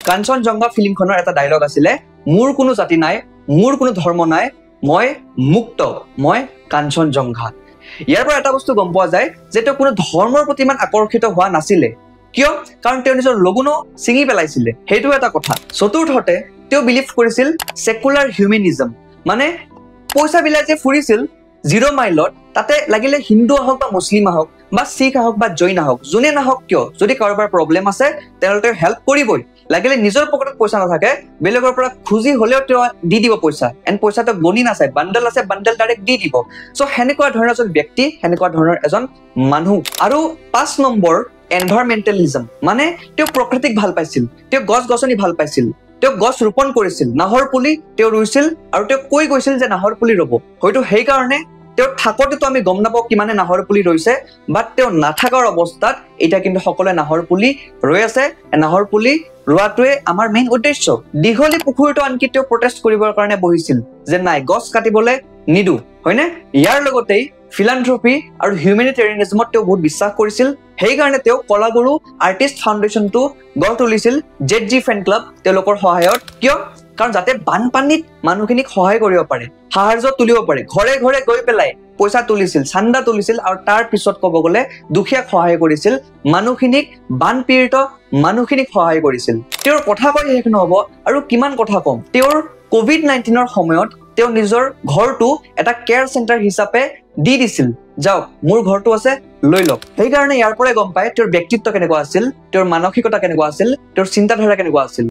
কাঞ্চনজংঘা ফিল্মখনৰ এটা ডায়লগ আছিলে, মোৰ কোনো জাতি নাই, মোৰ কোনো ধৰ্ম নাই, মই মুক্ত, মই কাঞ্চনজংঘা। ইয়াৰ পৰা এটা বস্তু গম পোৱা যায় যে তেওঁ কোনো ধৰ্মৰ প্ৰতি ইমান আকৰ্ষিত হোৱা নাছিলে। কিয়? কাৰণ তেওঁ নিজৰ লগুনো ছিঙি পেলাইছিলে, সেইটো এটা কথা। চতুৰ্থতে তেওঁ বিলিভ কৰিছিল ছেকুলাৰ হিউমেনিজম, মানে পইচা বিলাই যে ফুৰিছিল জিৰ' মাইলত, তাতে লাগিলে হিন্দু আহক বা মুছলিম আহক বা শিখ আহক বা জৈন আহক, যোনে নাহক কিয়, যদি কাৰোবাৰ প্ৰব্লেম আছে তেওঁলোকে হেল্প কৰিবই। লাগিলে নিজৰ পকেটত পইচা নাথাকে, বেলেগৰ পৰা খুজি হলেও তেওঁ দি দিব পইচা। এণ্ড পইচা তেওঁ গণি নাচায়, বাণ্ডেল আছে বাণ্ডেল ডাইৰেক্ট দি দিব। চ' সেনেকুৱা ধৰণৰ এজন ব্যক্তি, সেনেকুৱা ধৰণৰ এজন মানুহ। আৰু 5 নম্বৰ এনভাইৰমেণ্টেলিজম, মানে তেওঁ প্ৰকৃতিক ভাল পাইছিল, তেওঁ গছ গছনি ভাল পাইছিল, তেওঁ গছ ৰোপণ কৰিছিল, নাহৰ পুলি তেওঁ ৰুইছিল আৰু তেওঁ কৈ গৈছিল যে নাহৰ পুলি ৰুব। হয়তো সেইকাৰণে তেওঁ থাকোঁতেতো আমি গম নাপাওঁ কিমানে নাহৰ পুলি ৰুইছে, বাট তেওঁ নাথাকাৰ অৱস্থাত এতিয়া কিন্তু সকলোৱে নাহৰ পুলি ৰৈ আছে। নাহৰ পুলি ৰোৱাটোৱে আমাৰ মেইন উদ্দেশ্য। দীঘলী পুখুৰীটো আনকি তেওঁ প্ৰটেষ্ট কৰিবৰ কাৰণে বহিছিল যে নাই, গছ কাটিবলৈ নিদো, হয়নে? ইয়াৰ লগতেই ফিলান্থ্ৰপি আৰু হিউমেনিটেৰিয়ানিজমত তেওঁ বহুত বিশ্বাস কৰিছিল। সেইকাৰণে তেওঁ কলাগুৰু আৰ্টিষ্ট ফাউণ্ডেশ্যনটো গঢ় তুলিছিল, জেড জি ফেন ক্লাব তেওঁলোকৰ সহায়ত। কিয়? কাৰণ যাতে বানপানীত মানুহখিনিক সহায় কৰিব পাৰে, সাহাৰ্য তুলিব পাৰে। ঘৰে ঘৰে গৈ পেলাই পইচা তুলিছিল, চান্দা তুলিছিল আৰু তাৰ পিছত ক'ব গ'লে দুখীয়াক সহায় কৰিছিল, মানুহখিনিক, বানপীড়িত মানুহখিনিক সহায় কৰিছিল। তেওঁৰ কথা কৈ শেষ নহ'ব আৰু কিমান কথা ক'ম। তেওঁৰ কোভিড-19ৰ সময়ত তেওঁ নিজৰ ঘৰটো এটা কেয়াৰ চেণ্টাৰ হিচাপে দি দিছিল, যাওক মোৰ ঘৰটো আছে লৈ লওক। সেইকাৰণে ইয়াৰ পৰাই গম পায় তেওঁৰ ব্যক্তিত্ব কেনেকুৱা আছিল, তেওঁৰ মানসিকতা কেনেকুৱা আছিল, তেওঁৰ চিন্তাধাৰা কেনেকুৱা আছিল।